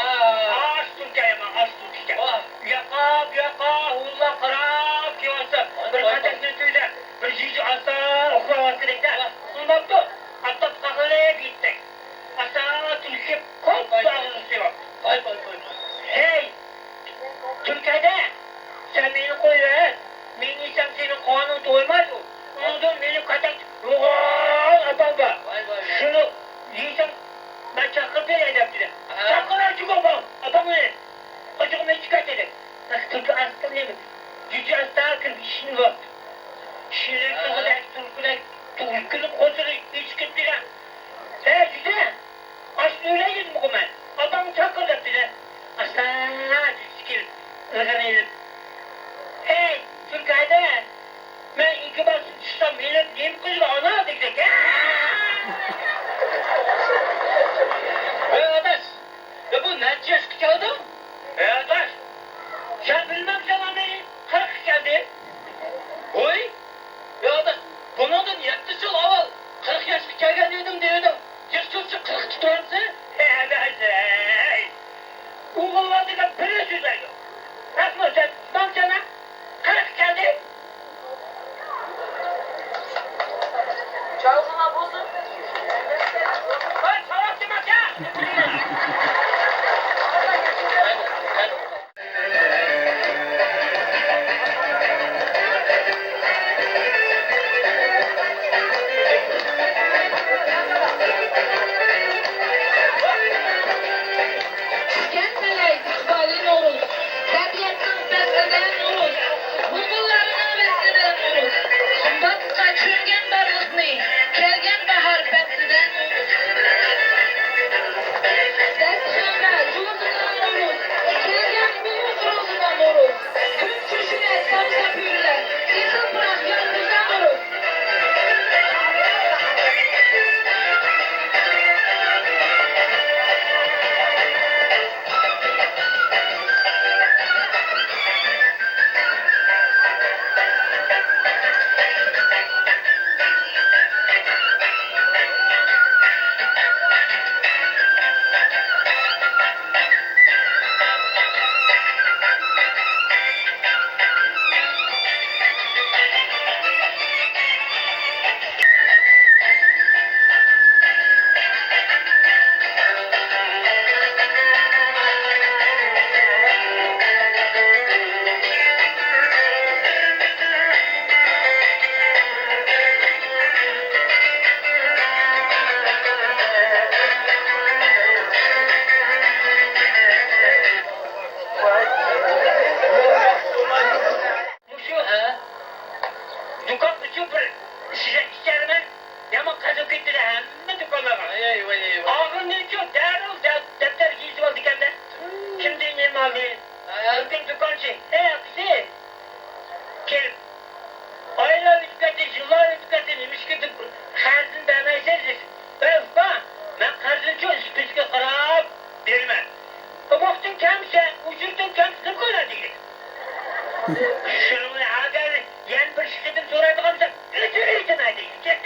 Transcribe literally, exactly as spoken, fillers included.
ئاستۇركە يامان، ئاستۇركە. ئۇ ياقا، بۇ ياقا ھۇۋلىلاپ قاراپ كېلىۋاتسا، بىر قاتەسنىڭ تۈۋىدە بىر جىجى ئاستا ئۇخلاۋاتقىنىدەك. ئۇخلىماپتۇ، ئاپتاپقا قاقلىنىپ يېتىپتۇ. ئاستا تۈرتكە كېلىپ، كوپ ئاغزىنى سىلاپتۇ. ۋاي، ۋاي، ۋاي، ۋاي. ھەي، تۈركەدە، سەن مېنى قويۇۋەت. مېنى يېسەڭ، سېنىڭ قارنىڭ تويمايدۇ. ئۇنىڭدىن مېنى قاتاق يوغان ئاپام بار. ۋاي، ۋاي، ۋاي. شۇنى يېسەڭ، مەن چاقىرىپ بېرەي دەپتىدە. ھە. چاقىرار جۇمۇ ئاپام، ئاپام مېنى. ئاچىقىم ئېچىپ كەتتى دەپ. تۈركى ئاستىن نېمە؟ جۈجى ئاستا كىرىپ ئىشىنىۋاپتۇ. ئىشىنىپ ھە. تۇغۇدەك تۈركىدەك تۈركىنى قوزىرى ئېچىپ كەتتى دە. ھە، جۈجە! ئاشنى ئۆلەي دېدىمغۇ مەن. ئاپاڭنى چاقىر دەپتىدە. ئاستا جۈجىسى كېلىپ، ئىلغىرى ئېلىپ. ھەي، تۈركەدە! مەن ئىككى باسقۇچ چۈشسەم، مېنى نېمە قىلىدۇ ئانا دېگۈدەك. ھەي ئاداش، يا بۇ نەچچە ياشقا كەلدىڭ؟ ھەي ئاداش، سەن بىلمەمسەن مېنى؟ قىرىققا كەلدىم. ۋوي، يا ئاداش، بۇنىڭدىن يەتتە يىل ئاۋۋال قىرىق ياشقا كەلگەن ئىدىم دېيىدۇ. تېخىچە قىرىقتا تۇرامسەن؟ ھەي ئاداش، ھەي. ئۇيغۇرلار دېگەن بىرلا سۆزلەيدۇ. راستمۇ سەن، ماڭچانا قىرىق كەلدى. چاۋىقىڭلار بولسۇن. ۋاي، چاۋاك دېمەكچى! چۈشكەن تەلەي ئىقبالى نورۇز، تەبىئەتنىڭ پەسلىدە نورۇز، بۇلبۇللارنىڭ ۋەسلىدە نورۇز، شۇنداققا چۆمگەن بارلىقنى، كەلگەن باھار پەسلىدە نورۇز. دەستىخاندا يۇلتۇزلار نورۇز، كەلگەن ئۇمۇد روزىدا نورۇز، كۈن چۈشىدە ساڭزا پۈۋلەر، قىزىل پۇراق يالپۇزدا نورۇز. مۇشۇ، ھە، دۇكان ئۈچۈن بىر شىشە ئىچەرمەن، يامان قازىپ كەتتى ھەممە دۇكانلارغا. ئاي، ئاي، ۋاي، ئاي، ۋاي. ئاغرىنىچۇ دەررۇ دە-، دەپتەرگە يېزىۋالدى ئىكەن-دە. كىمدىن نېمە ئالدى؟ ھە. بىر كۈنى دۇكانچى، ئەي ئاكىسى، كېلىپ، ئايلار ئۆتۈپ كەتتى، يىللار ئۆتۈپ كەتتى، نېمىشقا دەپ قەرزنى بەرمەيسىز دېسە، ئەي ئۇكا، مەن قەرزنىچۇ سۈپىتىگە قاراپ بېرىمەن. ئۇ ۋاقتىڭ كەمسە، ئۇچۇرتىڭ كەمسە نېمە قىلىمەن دېگەن. شۇنىڭ ئەگەر يەنە بىر ئىككى قېتىم سورايدىغان بولسا، ئۆچۈرۈۋېتىمەن دېگەن.